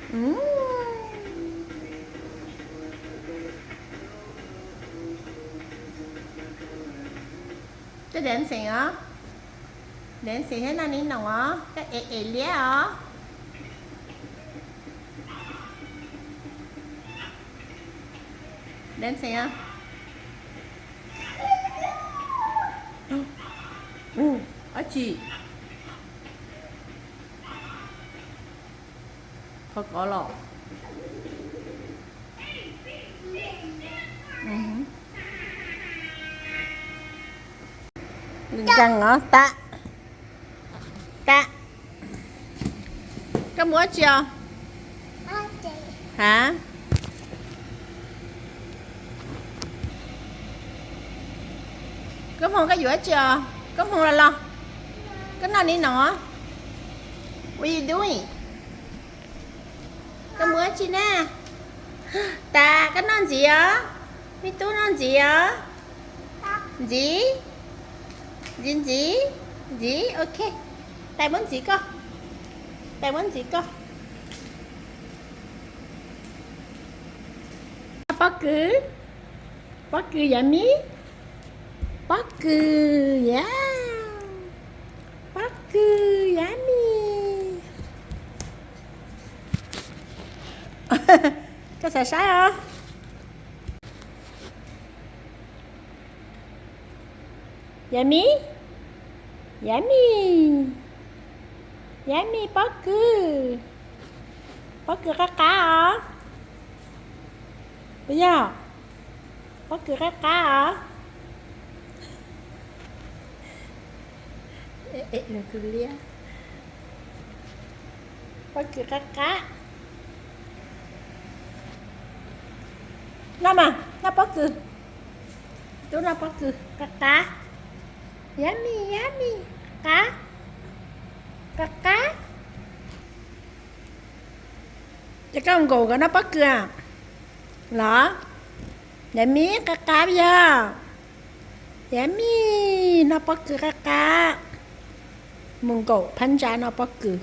Ub, koj dancing os, dancing thiab noj nib noos os, koj ev ev liab os. Dancing os. Ub, dab tsi? Qhov kov los. Nkees os, tas, tas. Koj mus dab tsi os? Ha? Koj hmoo koj yuav dab tsi os? Koj hmoo los los? Koj noj nib noos os? What you doing? Koj mus dab tsi na? Tas, koj noj ntxiv os. Me tub noj ntxiv os. Ntxiv, ntxiv, ntxiv, ntxiv, ok. Tais muab ntxiv koj, tais muab ntxiv koj. Pob kws, pob kws yummy, pob kws yum, pob kws yummy. Koj xav saib os? Yummy, yummy, yummy pob kws, pob kws qab qab os. Puas yog? Pob kws qab qab os. Pob kws qab qab. Noj mas, noj pob kws. Tub noj pob kws qab qab. Yummy, yummy, qab, qab qab. Ces koj nkaum kom noj pob kws los? Yummy, qab qab yog. Yummy, noj pob kws qab qab. Mus nkaum phab ntsa noj pob kws.